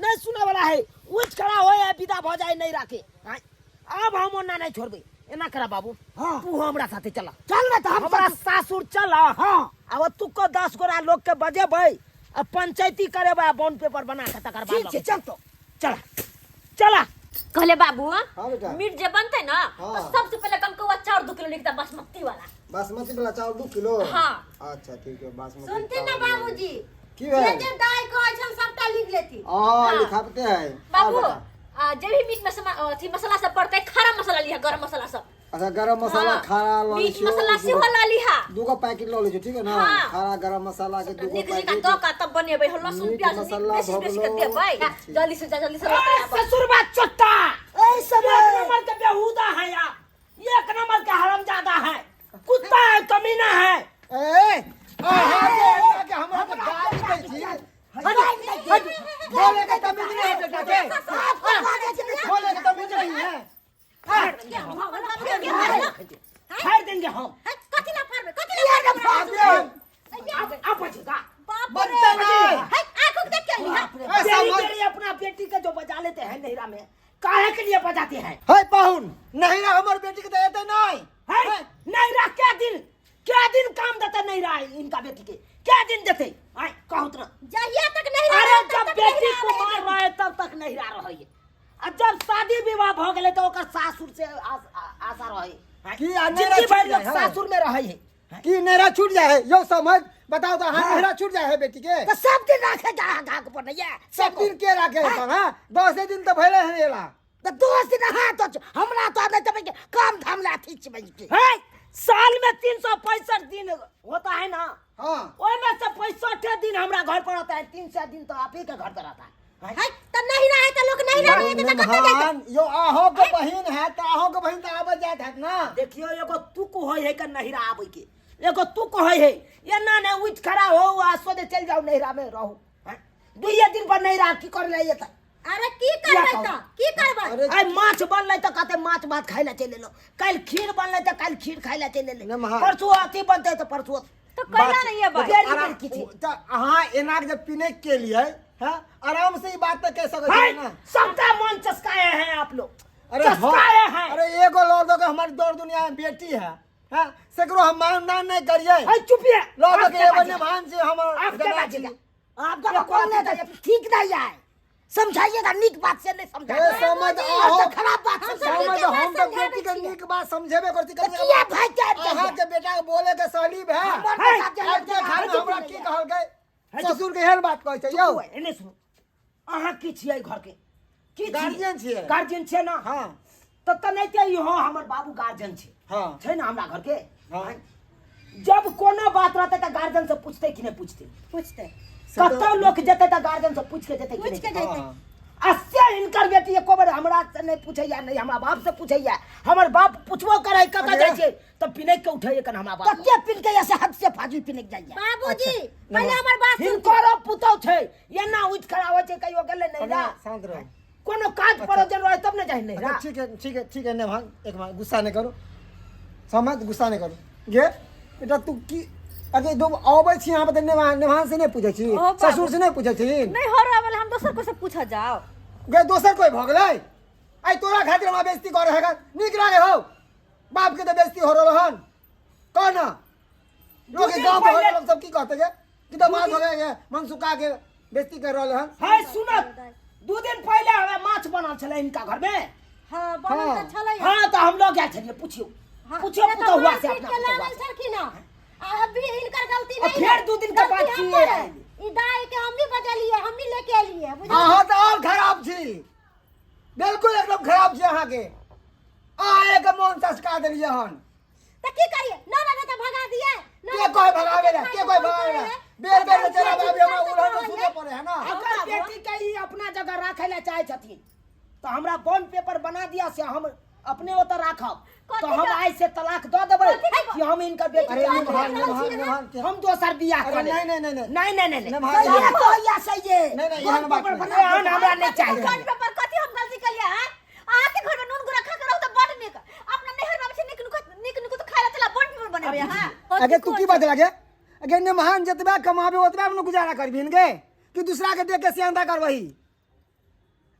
नहीं सुने वाला है। उठ खड़ा होए आ विदा भ जाए नहीं राखे। आय, अब हम ओना नहीं छोड़बे। एना करा बाबू, हाँ। तू हमरा साथे चला। चल ना तऽ हम हमरा सब- सासुर चल। हाँ। अब तू को 10 गोरा लोग के बजेबै आ पंचायती करेबै आ बॉन्ड पेपर बना के तकर बाद ठीक छै, चल तो। चला चला। कहले बाबू, हाँ बेटा। मीट जे बनते ना, हाँ। तो सबसे पहले कनकौआ चाउर 2 किलो लिखता, बासमती वाला। बासमती वाला चावल 2 किलो? हाँ। अच्छा ठीक है, बासमती सुनते ना चावल। बाबूजी? की भेल? जे जे दाई कहै छन सबटा लिख लेती। हाँ, लिखाबते है। बाबू, हाँ, बेटा। आ आ जे भी मीट मसाला अथी मसाला सब पड़तै खड़ा मसाला लिहा गरम मसाला सब अच्छा गरम मसाला हाँ, खारा लऽ लै मीट छियौ, मसाला दूगो- सेहो लऽ लिहा दूगो पैकेट लऽ लै छियौ ठीक है ना हाँ। खारा गरम मसाला के दूगो नीक जकाँ पैकेट दऽ कऽ तब बनेबै हो लहसुन मीट प्याज नीक मसाला बेसी भऽ बेसी के गेलौ। देबै जल्दी से जा जल्दी से लऽ के आबऽ। ससुरबा चोट्टा ऐ सब एक नंबर के बेहुदा है यार एक नंबर के हरामजादा है कुत्ता है कमीना है ए अहाँ के एना के हमरा के गाली दै छी हट हट बोले के तमीज नहीं है बेटा के बोले के तमीज नहीं है फाड़ देंगे हम कथी ला फाड़बै कथी ला फाड़बै आबे आप आप बचेगा बाप रे बनते नहीं है आंख उख देख के अली है ए, तेरी समझ तेरी अपना बेटी के जो बजा लेते हैं नहिरा में काहे के लिए बजाते हैं हे पाहुन नहीं रहा हमर बेटी के तो एते नहीं है नहिरा क्या दिन क्या दिन काम देते नहिरा इनका बेटी के क्या दिन देते आय कहू तो ना। जहिया तक नहीं अरे रहे, तब जब तक नहीं बेटी रहे। कुमार रहे तब तक नहिरा रहे आ जब शादी विवाह भ गेलै तऽ ओकर सासुर से आशा रहे की आ नहिरा जिंदगी भरि छूट लोग जाए, हाँ। सासुर में रहे है की नहरा छूट जाए है यो समझ बताओ तो हाँ नहरा छूट जाए है बेटी के तो सब दिन राखे जा घाक पर नहीं है सब दिन के राखे है तब, हाँ 10 दिन तो भले है एला तो 10 दिन हाँ तो हमरा तो नहीं तब के काम धाम ला ठीक छै के है साल में 365 दिन होता है ना हाँ ओहि में से 65 दिन हमरा घर पर आता है 300 दिन तो आप ही के घर पर आता है है त नहीं रहे त लोग नहीं रहे त कतऽ जाइत निमहान यो आहो के बहिन है त आहो के बहिन त आबत जात हैत ना देखियो एगो तुक होय है के नहिरा आबै के एगो तुक होय है एना ने उठि खड़ा हो आ सोझे चलि जाउ नहिरा में रहू हैं? दुइये दिन पर नहिरा की करे ले एतै अरे की करबै त की करबै अरे आइ माछ बनलै तऽ कहतै माछ भात खाइ लए चलि एलहुँ काल्हि खीर बनलै तऽ काल्हि खीर खाइ लए चलि एलै नमहा। परसू अथी बनतै तऽ परसू तो कैला नहीं है भाई बेरी बेरी की छै त अहाँ एना के जब पीने के लिए हैं आराम से ई बात त कह सकै है, छी ना सबका मन चसकाए हैं आप लोग अरे हाँ, चसकाए हैं अरे एगो लड़ दो के हमारी दौड़ दुनिया में बेटी है हैं सेकरो हम मान दान नहीं करिए है चुपिए लड़ दो आप के क्या एगो बाजिएगा? निभान से हमर आप क्या जनाब छी। बाजिएगा आपका कौन नहीं ठीक नहीं है समझाइएगा नीक बात से नहीं हे समझाइए समझ और आहो तो खराब बात से समझ हम तो बेटी के नीक बात समझेबे करती तो किया भाई क्या अहाँ के बेटा के बोले के सलीब है हमर है, बेटा जे आज के घर में हमरा की कहल गए ससुर के एहन बात कहै छै यौ एने सुनू अहाँ की छियै घर के की छियै? गार्जियन छियै। गार्जियन छियै ना हाँ तऽ तेनाहिते इहो हमर बाबू गार्जियन छै हाँ छै ने हमरा घर के हाँ जब कोनो बात रहतै तऽ गार्जियन से पूछतै कि नहि पूछतै पूछते से तऽ- कतौ लोक जेतै तऽ गार्जियन से पूछ के जेतै कि पूछ नहि के जेतै? जेतै हाँ। आ से हिनकर बेटी एको बेर हमरा से नहि पूछैया नहि हमरा बाप से पूछैया हमर बाप पूछबो करै कतऽ अरे। जाइ छै तऽ पिनैक के उठैया कन हमरा बाप कते पिन के ऐसे हद से फाजिल पिनक जाइए बाबूजी पहिले हमर बात सुन हिनकरो पुतौ छै एना उठि खड़ा होइ छै कहियो गेलै नहि अरे, शांत रहो कोनो काज परोजन रहै तब ने जाइ नहि अच्छा ठीक है ठीक है ठीक है नेभान एक बार गुस्सा नहीं करो समझ गुस्सा नहीं करो गे बेटा तू की अरे दो आबै छी यहाँ पर तऽ नेभान नेभान से नहीं पूछै छी ओ बाबू। ससुर से नहीं पूछै छी नहीं हो रहा वाला हम दोसर को से पूछा जाओ गे दोसर कोई भऽ गेलै आइ तोरा खातिर हमरा बेइज्जती करे है नीक लागे हौ बाप के तऽ बेइज्जती हो रहल हन कह ना लोग दू दिन गाँव घर पहिले- लोग सब की कहते गे कि तऽ माछ हो गए मन सुखा के बेइज्जती कर रहल हन है सुनत 2 दिन पहिले हमे माछ बनल छलै हिनका घर में हां बनल हाँ। तऽ छलै हाँ तो हम लोग गेल छलियै पुछियौ पुछियौ से तऽ पुतहुआ मारि से पीट अपना के पुतहुआ लानल से। छलखिन हँ। आ अभी हिनकर गलती आ नहीं फेर है। 2 दिन के गलती बाद हमर की है। ई दाई के हमनी बजलिए हमनी लेके एलिए बुझलिए अहाँ तऽ आओर खराब छी बिल्कुल एकदम खराब छी अहाँके अहाँ एक मोन ससका देलियै हन त की करिए न ना त भगा दिए के कोई भगावे ला के कोई भगावे ला बेर बेर चला बाबी हमरा उड़न के सुने पड़े है ना अगर बेटी के ई अपना जगह राखे ला चाहे छथिन तो हमरा बॉन्ड पेपर बना दिया से हम अपने ओतऽ राखब तो हम आइ से तलाक दऽ देबै कि हम इनकर बेटी अरे के निभान निभान निभान के हम दोसर बियाह अरे कऽ लेब। नहीं नहीं नहीं नहीं नहीं नहीं नहीं निभान सही है तो या सही है नहीं, नहीं, एहन बात पेपर नहीं। बना एहन हमरा नहीं चाहिए कौन पेपर कथी हम गलती कलिए हैं अहाँ के घर में नून गुड़ा खा के रहू त बड नीक अपना नैहर में आबै छै नीक नुक नीक नुक तो खाय ला चला बड पेपर बनेबै अहाँ अगे तू की बात लागे अगे निभान जतबा कमाबे ओतबा में गुजारा करबिन गे कि दूसरा के देख के सियांदा करबही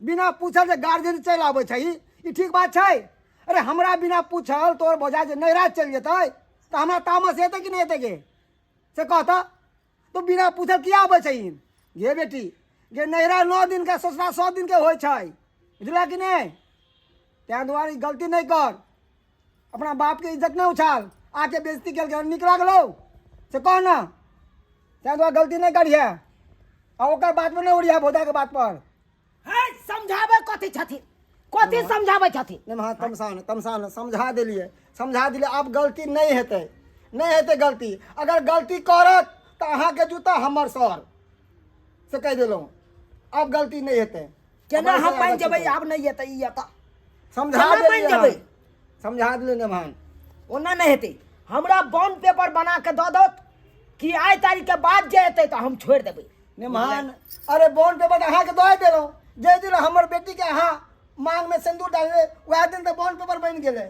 बिना पूछल जे गार्जियन चलि आबै छै ई ठीक बात छै अरे हमरा बिना पूछल तोर भौजा जे नैहरा चलि जेतै तऽ हमरा तामस हेतै कि नहि हेतै गे से कह तऽ तू बिना पूछल किया आबै छै गे बेटी गे नैहरा 9 दिन के ससुरा 100 दिन के होइ छै बुझला कि नहि ताहि दुआरे ई गलती नहि कर अपना बापके इज्जत नहि उछाल आके बेइज्जती केलकै नीक लागलौ से कह ने ताहि दुआरे गलती नहि करिहे आ ओकर बात पर नहि उड़िया भौजाके बात पर है समझाबै कथी छथिन कथी समझाबै छथिन? नहि महा तमसान तमसान, समझा देलियै, समझा देलियै। आब गलती नहि हेतै, नहि हेतै गलती। अगर गलती करत तऽ अहाँके जूता हमर सर, से कहि देलहुँ। आब गलती नहि हेतै। केना हम मानि जेबै? आब नहि हेतै ई एतऽ समझा केना मानि देलियै जेबै? हम। समझा देलियै नेमान। ओना नहि हेतै। हमरा बॉन्ड पेपर बना के दऽ दौत कि आइ तारीख के बाद जे हेतै तऽ हम छोड़ि देबै। नेमान, अरे बॉन्ड पेपर तऽ अहाँके दऽ देलहुँ। जाहि दिन हमर बेटीके अहाँ मांगमे सिन्दूर डालबै, वएह दिन तऽ बॉन्ड पेपर बनि गेलै।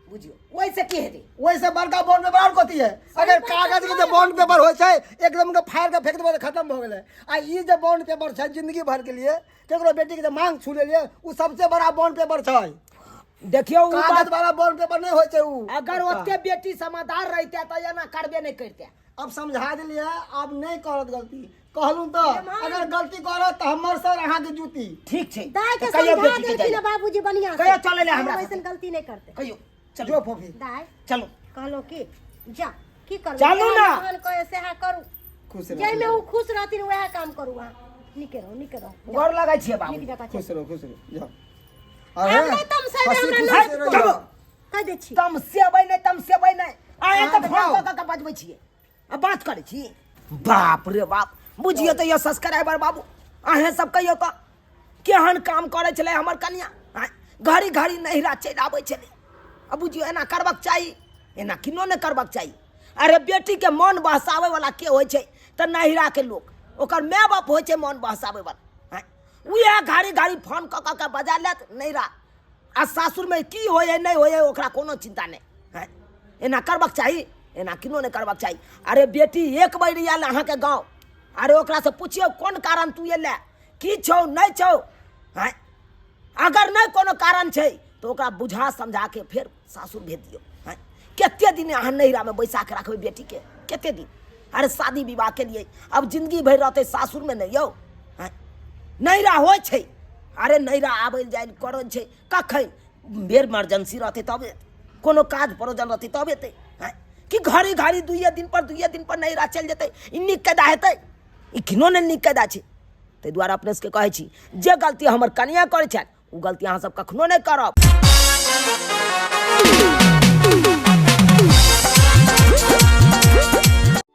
बुझियौ, ओहिसँ की हेतै? ओहिसँ बड़का बॉन्ड पेपर आओर कथी है? अगर कागज के जे बॉन्ड पेपर होइ छै, एकदम के फाड़ि के फेंक देबै तऽ खतम भऽ गेलै। आ ई जे बॉन्ड पेपर छै जिंदगी भर के लिए, केकरो बेटी के जे मांग छू लेलियै, ओ सबसे बड़ा बॉन्ड पेपर छै। देखियौ, उ कागज बात वाला बॉन्ड पेपर नहि होइ छै उ। अगर ओते बेटी समादार रहिते तऽ एना करबे नहि करिते। अब समझा देलियै, आब नहि करत गलती। कहलहुँ तऽ अगर गलती करत तऽ हमर सर, अहाँके जूती। ठीक छै। दाय के तऽ कहियौ समझा बेटीके देलखिन जाय हँ बाबूजी बढ़िया से। कहियौ चलै ले हमरा आब साथे। ऐसन गलती नहीं करते। कहियौ चलू। जो फोफी। दाय चलू। कहलो कि जा की करू? चलू ना। जहन कहे सेहा करू। खुश रहो। जाहिमे ओ खुश रहथिन वएह काम करू। अहाँ नीके रहू, नीके रहू। गोर लगै छियै बाबू। नीक जकाँ खुश रहो, खुश रहो, जाओ। आब नहि तमसेबै हँसी हमरा खुशी नहि। से रहियौ। चलू। कह दै छी। तमसेबै नहि, तमसेबै नहि। अहाँ तऽ अहाँ फोन जाउ। कऽ कऽ बजबै छियै आ बात करै छी। बाप रे बाप, बुझियौ तऽ यौ सब्सक्राइबर बाबू, अहेँ सब कहियौ तऽ केहन काम करै छलै हमर कनिया? आँय, घड़ी घड़ी नैहरा चलि आबै छलै। आ बुझियौ, एना करबाक चाही? एना किनो नहि करबाक चाही। अरे बेटीके मन बहसाबै वाला के होइ छै? तऽ नैहराके लोक, ओकर माय बाप होइ छै मन बहसाबै वाला। आँय, उएह घड़ी घड़ी फोन कऽ कऽ के बजा लेत नैहरा, आ सासुरमे की होइ है नहि होइ है ओकरा कोनो चिन्ता नहि। आँय, एना करबाक चाही? एना किनो नहि करबाक चाही। अरे बेटी एक बेर आयल अहाँके गाँव, अरे ओकरासँ पुछियौ कोन कारण तू एले, की छौ नहि छौ। आँय, अगर नहि कोनो कारण छै तऽ ओकरा बुझा समझा के फेर सासुर भेज दियौ। आँय, कते दिन अहाँ नैहरामे बैसा के रखबै बेटीके? कते दिन? अरे शादी विवाह के लिए अब जिंदगी भरि रहतै सासुरमे? नहि यौ। आँय, नैहरा होइ छै, अरे नैहरा आबै जाय करै छै कखन बेर इमरजेंसी रहतै तब, कोनो काज परोजन रहतै तब एतै। आँय, कि घड़ी घड़ी दुइये दिन पर, दुइये दिन पर नैहरा चलि जेतै? ई नीक कायदा हेतै? ई किनो नहि नीक कायदा छै। ताहि दुआरे अपने सबके कहै छी, जे गलती हमर कनिया करै छथि ओ गलती अहाँ सब कखनो नहि करब।